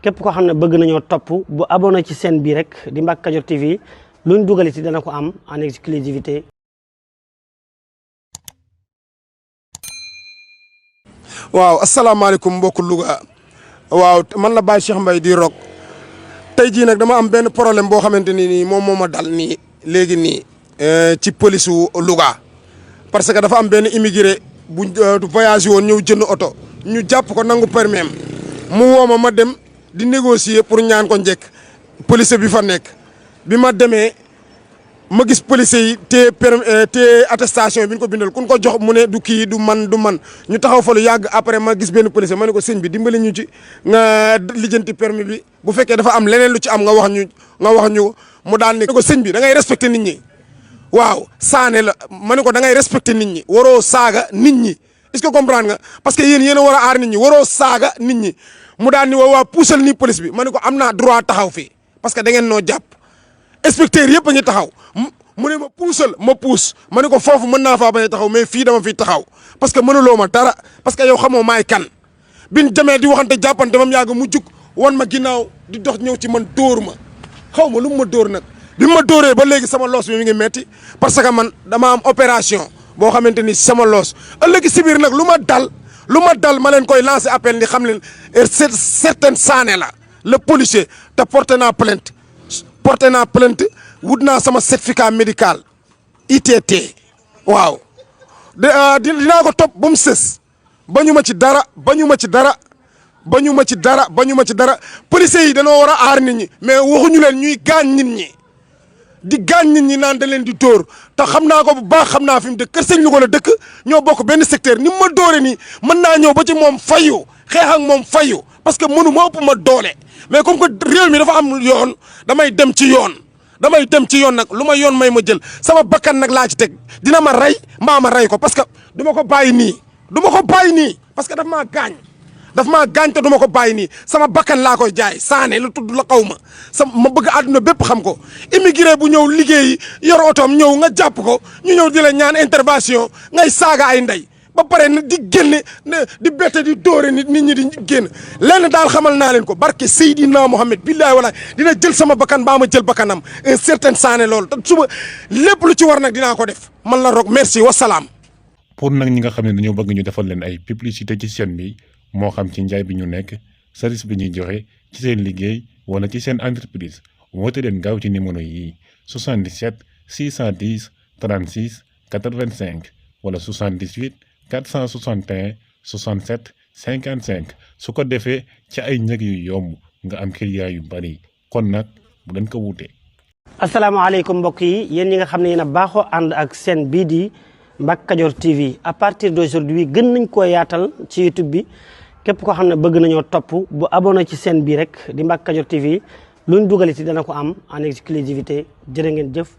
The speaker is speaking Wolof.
képp koo xam ne bëgg nañoo topp bu abonné ci chaîne bii rek di Mbacke Kadior TV luñ dugaliti dana ko am en exclusivité. waaw asalaamaaleykum mbokku Louga waaw man la Baye Cheikh Mbaye di Rock tey jii nag dama am benn problème boo xamante ni nii moom moo ma dal nii léegi nii ci police wu Louga parce que dafa am benn immigré bu voyage woon ñëw jënd oto ñu jàpp ko nangu permis mu woo ma dem di négocier pour ñaan ko njëkk police bi fa nekk bi ma demee ma gis police yi te attestation bi ñu ko bindal kun ko jox mu ne du kii du man ñu taxaw fa lu yàgg après ma gis benn police ma ne ko sëñ bi dimbali ñu ci nga lijjanti permis bi bu fekkee dafa am leneen lu ci am nga wax ñu mu daal ne ko sëñ bi da ngay respecté nit ñi waaw saane la ma ne ko da ngay respecté nit ñi waroo saaga nit ñi est-ce que comprendre nga parce que yéen a war a aar nit ñi waroo saaga nit ñi mu daal ni waa puusal nii police bi ma ne ko am naa droit taxaw fii parce que da ngeen noo jàpp inspecteur yëpp a ngi taxaw mu ne ma puusal ma puus ma ne ko foofu mën naa faa bañ a taxaw mais fii dama fi taxaw parce que mënuloo ma dara parce que yow xamoo maay kan biñ demee di waxante jàppante mam yàgg mu jug wan ma ginnaaw di dox ñëw ci man dóor ma xaw ma lu mu ma dóor nag bi ma dóoree ba léegi sama loos bi mi ngi metti parce que man dama am opération boo xamante ni sama loos ëllëgi si biir nag lu ma dal ma leen koy lancer appel ni xam leen certaine saane la le policier te porté naa plainte wut naa sama certificat médical ITT waaw dinaa ko topp ba mu sës bañu ma ci dara policiers yi dañoo war a aar nit ñi mais waxuñu leen ñuy gaañ nit ñi di gaañ nit ñi naan da leen di dóor te xam naa ko bu baax xam naa fi mu dëkk kër sëñ Louga la dëkk ñoo bokk benn secteur ni mu ma dóore nii mën naa ñëw ba ci moom fayu xeex ak moom fayu parce que mënu ma ëpp ma doole mais comme que réew mi dafa am yoon damay dem ci yoon nag lu ma yoon may ma jël sama bakkan nag laa ci teg dina ma rey mbaa ma rey ko parce que du ma ko bàyyi nii parce que daf maa gaañ te du ma ko bàyyi nii sama bakkan laa koy jaay saane la tudd la xaw ma bëgg àdduna bépp xam ko immigré bu ñëw liggéeyi yor otoom ñëw nga jàpp ko ñu ñëw di la ñaan intervention ngay saaga ay ndey ba pare di génne di bette di dóore nit ñi di génn lenn daal xamal naa leen ko barke Seydina Mohamed billahi wala dina jël sama bakkan baa ma jël bakkanam un certain saane loolu te suba lépp lu ci war nag dinaa ko def man la Rock merci wasalaam. pour nag ñi nga xam ne dañoo bëgg ñu defal leen ay publicité ci chaîne bi moo xam ci njaay bi ñu nekk service bi ñuy joxe ci seen liggéey wala ci seen entreprise woote leen gaaw ci numéro yi 77 610 36 85 wala 78 461 67 55 su ko defee ci ay njëg yu yomb nga am client yu bari kon nag bu leen ko wuute. asalaamaaleykum mbokk yi yéen ñi nga xam ne yéen a baaxoo ànd ak chaîne bii di Mbacke Kadior TV à partir d'aujourd'hui gën nañ koo yaatal ci YouTube bi képp koo xam ne bëgg nañoo topp bu abonné ci chaîne bii rek di Mbacke Kadior TV luñ dugaliti dana ko am en exclusivité jërë ngeen jëf.